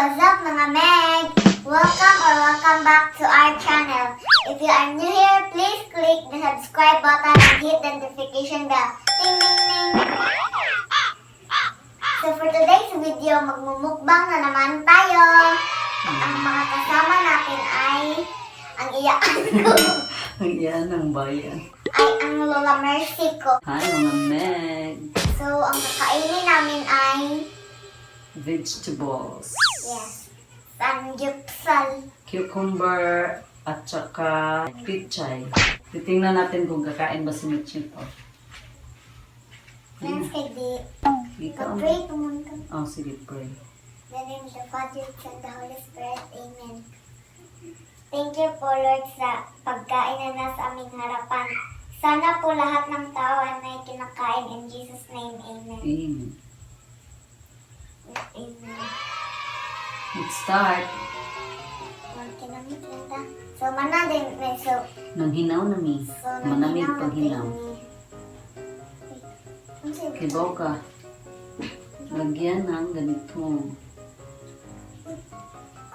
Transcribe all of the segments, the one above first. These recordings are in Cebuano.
What's up, mga Meg? Welcome or welcome back to our channel. If you are new here, please click the subscribe button and hit the notification bell. Ding, ding, ding! So for today's video, magmumukbang na naman tayo. At ang mga kasama natin ay ang iyaan ko, Ang iyan ng bayan. Ay ang Lola Mercy ko. Hi, mga Meg! So ang kakainin namin ay Vegetables. Yes, samgyupsal. Cucumber at saka pichay. Titingnan natin kung kakain ba si Mitch nito. Friends, kay di Ikaw. pag-pray ko muna. Oh, sige, pray. In the name of the Father, Son, the Holy Spirit. Amen. Thank you po, Lord, sa pagkain na nasa aming harapan. Sana po lahat ng tao ay may kinakain. In Jesus' name, amen. Amen. Amen. Let's start. Kinamit lang ta. So, mana din, may so, Nanghinaw na mi. So, Manamig nanghinaw na pag hinaw. din ni. Wait, ano sa'yo? Kibaw ka. Lagyan ng ganito.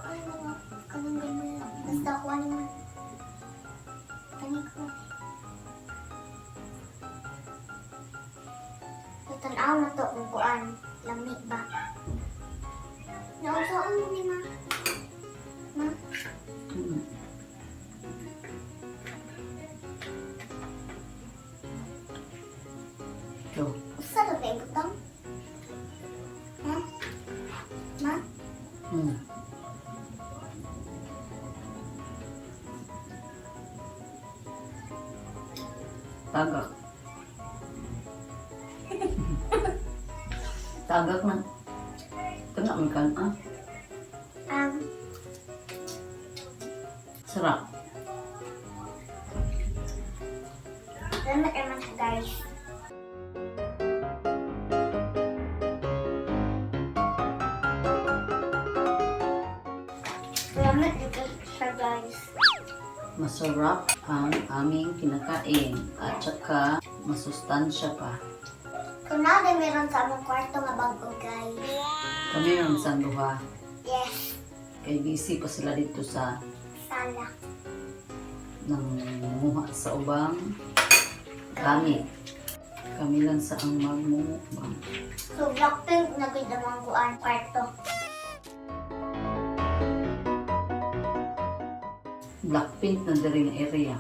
Ano nga? Kanang ganun lang. Basta ako ano man. Kani ko. So, tanaw na to kung kuan. Lami ba? Nausaon mo ni ma? Ma? Go. Usa ra ba ibutang? Ha? Ma? Tagak. Tagak na. Ito na, may kan ah. Sarap. Salamat naman siya, guys. Salamat dito siya, guys. Masarap ang aming kinakain. At saka, masustansya pa. Kung na din meron sa among kwarto nga bago, guys. Kami ang sanduha. Yes, Kay busy pa sila dito sa sala. Nang muha sa ubang gamit. Kami lang sa ang magmumukbang. So, Blackpink na gud ang kuan kwarto. Blackpink na diri nga area.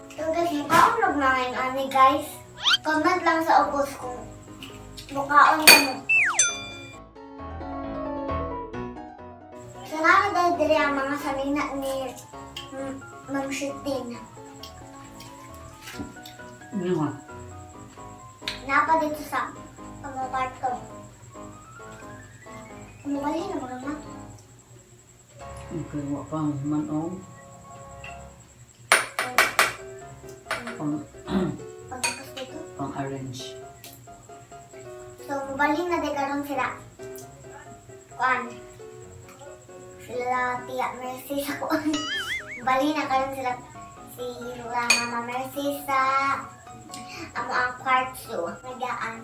So guys, mukaon lang na ngayon ani, guys. Comment lang sa ubos kung mukaon ka mo. So naa dahil diri ang mga sanina ni Ma'am Shutin. Ano nga? Napa dito sa mga kwarto. Kumukali na mga ma. Okay, wa pa man og pang Pagkakas dito. Pang arrange. So, mubalhin na di karon sila. Kuan. Sila Tia Mercy sa kuan. Mubalhin na karon sila si Lola Mama Mercy sa amo ang kwarto. Nagaan.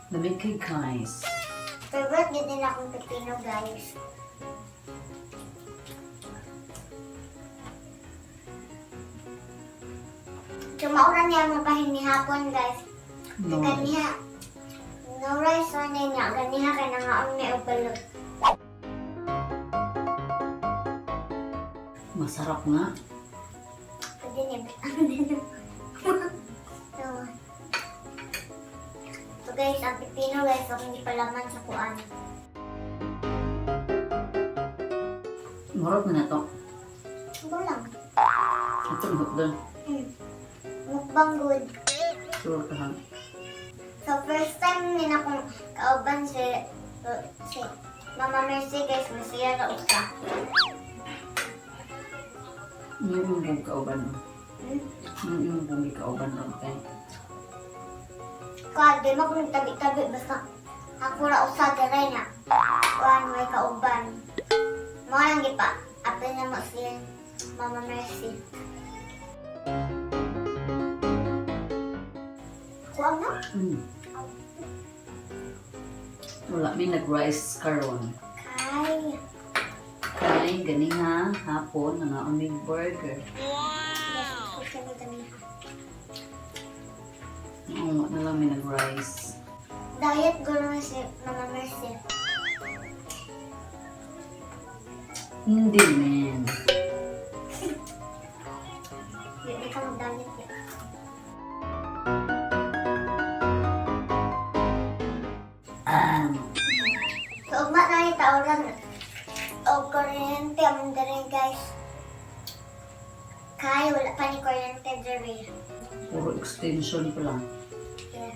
Lamig kay, guys. Favorite gid nila akong pipino, guys. So, maura niya mo pahin ni hapon, guys. No. Ganiha. No rice on niya. Ganiha kay nangaon ni og balot. Masarap nga. Pwede niya. So guys, ang pipino, guys, so hindi palaman sa kuan. Murot na na to. Ito lang. Ito ang doon. Mukbang good. Sure ka ha? So first time nila kong kauban si si Mama Mercy, guys, masaya na usa. Ano yung buong kauban mo? Hmm? Ano yung buong kauban ron kay? Kuan, di mo kung tabi-tabi basta ako ra usa dere na. Kuan, may kauban. Mo lang gipa. Apil na mo si Mama Mercy. Kuan na? Hmm. Wala mi nag-rice karon. Kay. Kay ganiha hapon nga umig burger. Yes, kami ganiha. Oo, na lang mi nag-rice. Diet guro si Mama Mercy. Hindi man. Hindi ka mag-diet eh. So, ugma na yung tauran o kuryente ang diri, guys. Kay, wala pa ni kuryente diri. Puro extension pa lang. Yes.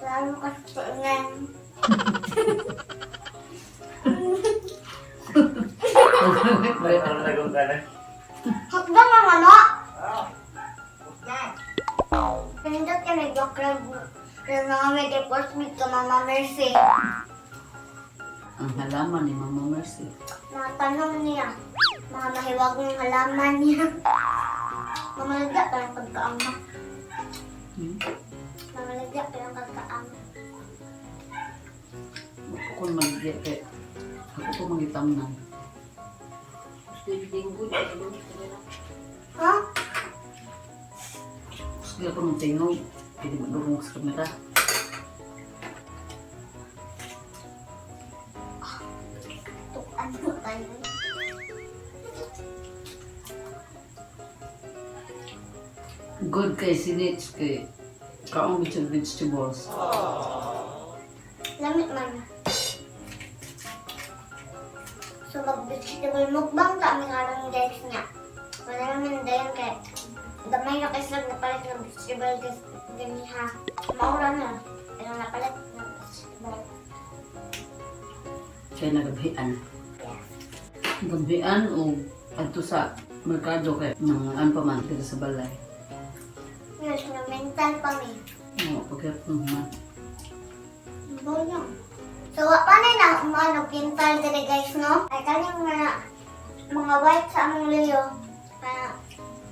Lalo kasi ngayon. Hotdog ang ano? Pinindot kami background. Kaya mga may report meet ka, Mama Mercy. Ang halaman ni Mama Mercy. Mga tanong niya. Mga mahiwag ng halaman niya. Mamalagya pa ng pagkaang ma. Hmm? Mamalagya pa ng pagkaang. Ako kung maligya kay ako ko magitamnan. Ha? Sige ako ng tingog. Pwede mo durong sa kamera. Tukan mo tayo. Good kay sinits kay kaong with your vegetables. Lamit man. So, mag-vegetable mukbang kami karon, guys, niya. Wala naman dayon kay gamay na kasi lang napalit ng vegetable guys ganiha. Maura na. Pero napalit ng vegetable. Kay nagabhian. Yes. Gabhian o adto sa merkado kay mga an pa man dito sa balay. Yes, na mental pa mi. Oo, paghirap ng human. Boyong. So, wa pa na na umano pintal diri, guys, no? Ay kaning mga white sa among layo. Ah,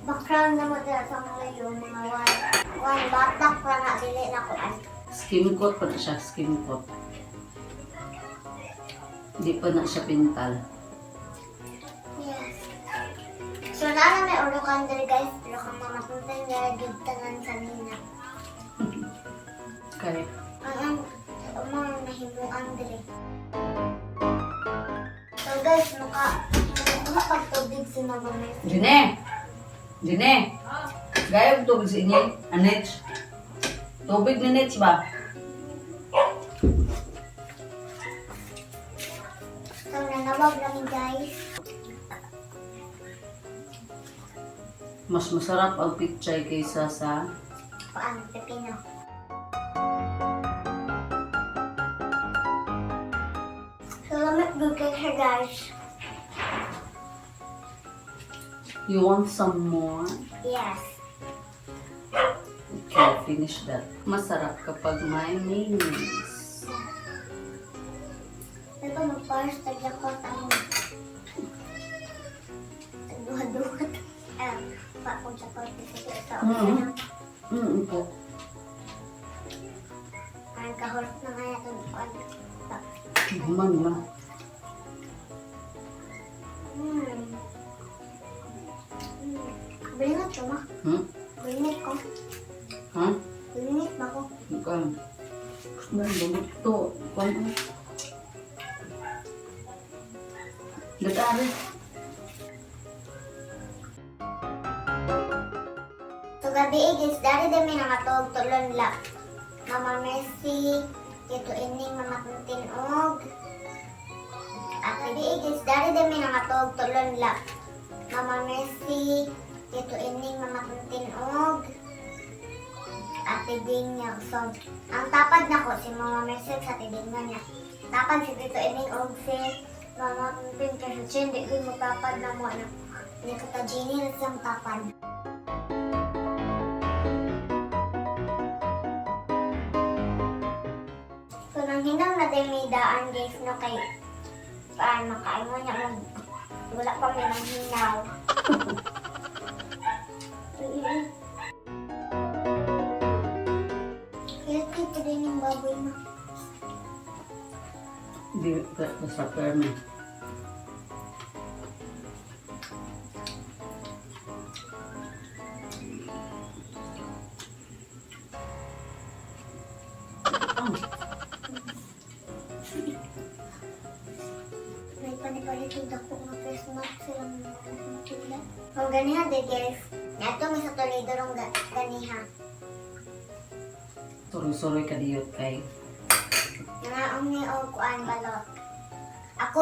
background na mo dira sa among layo, mga white. One batak ra nga dili na kuan. Skim coat pa na siya, skim coat. Di pa na siya pintal. Yes. So, naa na may urukan diri, guys, pero kung mamatuntan niya gid tanan sa nina. Kay Ang ang mga nahimuan diri. So guys, maka pagtubig si Mama Mercy. Jine! Jine! Gaya og tubig sa inyo, Anets. Tubig ni Nets ba? So, nanawag lang, guys. Mas masarap ang pichay kaysa sa Paano, pepino. Salamat good kay guys. You want some more? Yes. Okay, finish that. Masarap kapag may mayonnaise. Ito mag-pars tagya ko ang duha-duha. Ah, pa kung sa parte sa Po. Ang kahorot na nga itong kuan. Human na. Bilingot ko ma. Hmm? Bilingot ko. Ha? Bilingot ba ko? Okay. Gusto na rin to. Kung Gatari. So gabi eh, guys, dari dami nangatog tulon la. Mama Mercy, Tito Ining, Mama Tintin og. At gabi eh, guys, dari dami nangatog tulon la. Mama Mercy, Tito Ining, Mama Tintin og. Ate Ding niya. So, ang tapad na ko si Mama Mercy sa Ate Ding niya. Tapad si Tito Ining og si Mama Tintin kasi siya hindi ko matapad na mo. Ano, hindi ko ta Genie na siyang tapad. So, nang hinang na din may daan, guys, no, kay paano makain mo niya, mag, wala pa may nang hinaw. Baboy na. Di basta perme. Oh, May panipalit yung dako nga Christmas sila mga tinda. Kung ganiha de guys, nato mi sa Toledo rong ganiha. Suroy-suroy ka diyot kay. Nangaong ni og kuan balot. Ako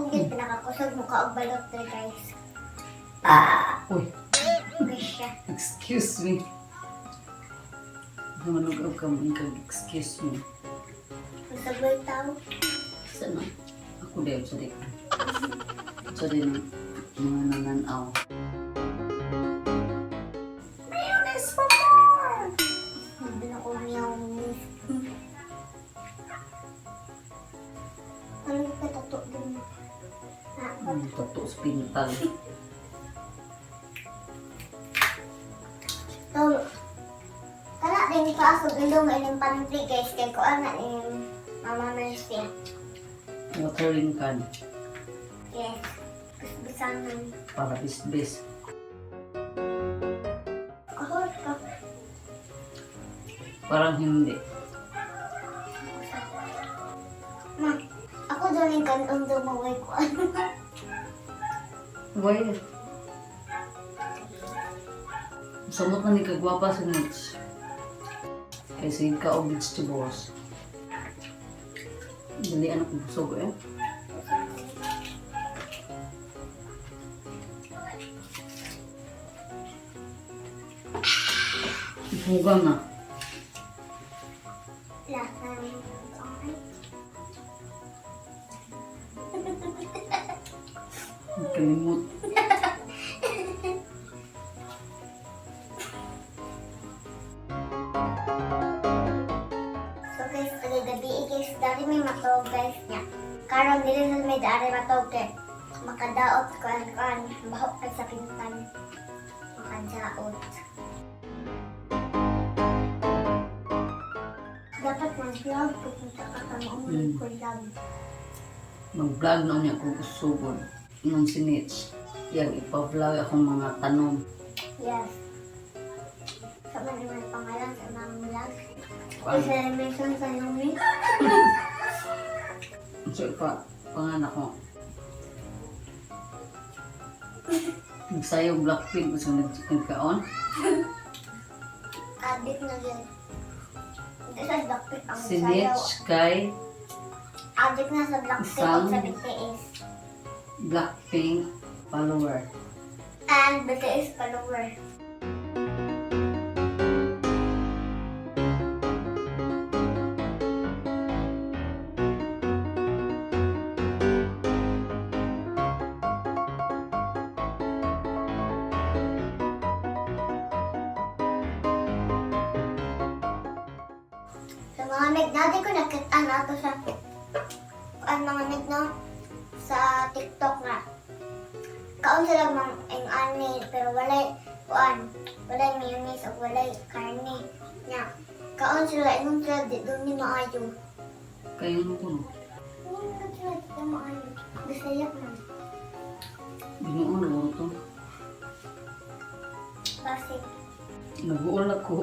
gyud pinakakusog mo ka og balot de guys. Uy, Wish siya. Excuse me. Namanug ka mo kag excuse me. Masaboy tao. Sana? Ako dayon sa di. Sa di ng mga nananaw. Mayonnaise pa more! Hindi na ko mayonnaise. Ano yung patato din? Ah, Tato sa pintal. So, kana din pa sa ilong ilang pantry guys kay ko ana ni Mama Mercy. Watering can. Yes. Bisbisanan. Para bisbis. Kahol ka. Parang hindi. Ma, ako doon yung kanong dumaway ko. Why? Samot na ni kagwapa si Mitch. Kay sige ka og vegetables. Dali anak busog eh. Buga na. Lasa ng okay. Kalimot. So guys, tagay gabi eh, guys, dari may matog guys niya. Karon dili sa may dari matog kay makadaot kuan kuan baho pa sa pintan. Makadaot. Dapat mag-vlog pupunta ka sa maong collab. Mag-vlog na niya kung usugod. Nung si Mitch. Yang ipa-vlog akong mga tanom. Yes. Sa man naman pangalan sa mga vlog. Kuan. Kasi mention sa numi. So, ipa, panganak ko. Nagsayaw Blackpink gusto nagkaon. Addict na yun. Hindi sa Blackpink ang Si sayaw. Mitch kay Addict na sa Blackpink Isang- at sa BTS. Blackpink follower. And BTS follower. Sa mga meg, dati ko nakita na to sa ang mga meg no sa TikTok nga kaon sila mang ing ani pero walay kuan, walay mayonnaise o walay karne nya kaon sila ingon sila di doon ni maayo. Kayo mo ko no. Ingon sila di doon maayo, Bisaya man. Binuon na to. Basic. Nag-uol ako.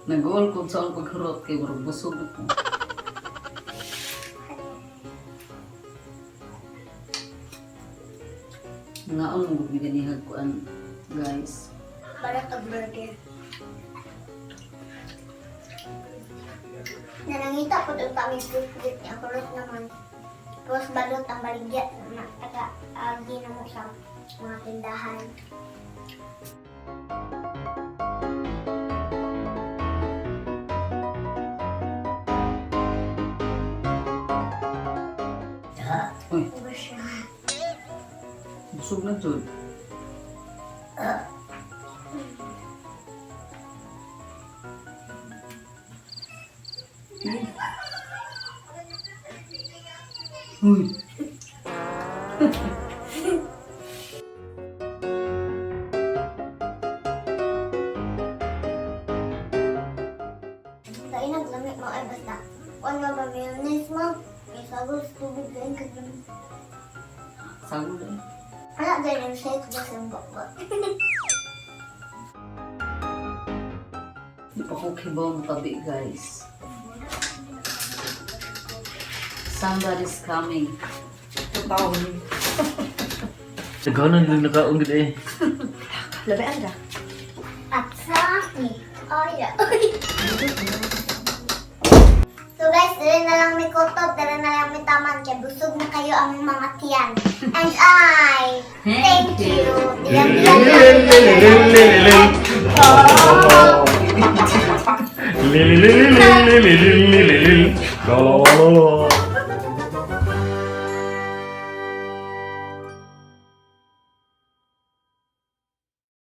Nag-uol ko sa akong pagharot kay murag busog ako. Ngaon mo gud ganihan kuan guys. Balot og burger. Nanangita ko doon kami group niya kulot naman. Tapos balot ang baligya na taga agi na mo sa mga tindahan. Uy, Ubus siya. Busog na jud. Uy. na ba mayonnaise mo? May sagol sa tubig din kag Sagol eh. Wala ganyan shake ba sa bakba. Di pa ko kibaw tabi, guys. Somebody's coming. Naghanan din nakaon gid eh. Labian ra. At sa akin, oh yeah. So guys, dali na lang may kutob, dali na lang may taman, kaya busog na kayo ang mga tiyan. And I, thank you. Tiyan, tiyan, tiyan, tiyan, tiyan, tiyan. Lilililililililililil. Go.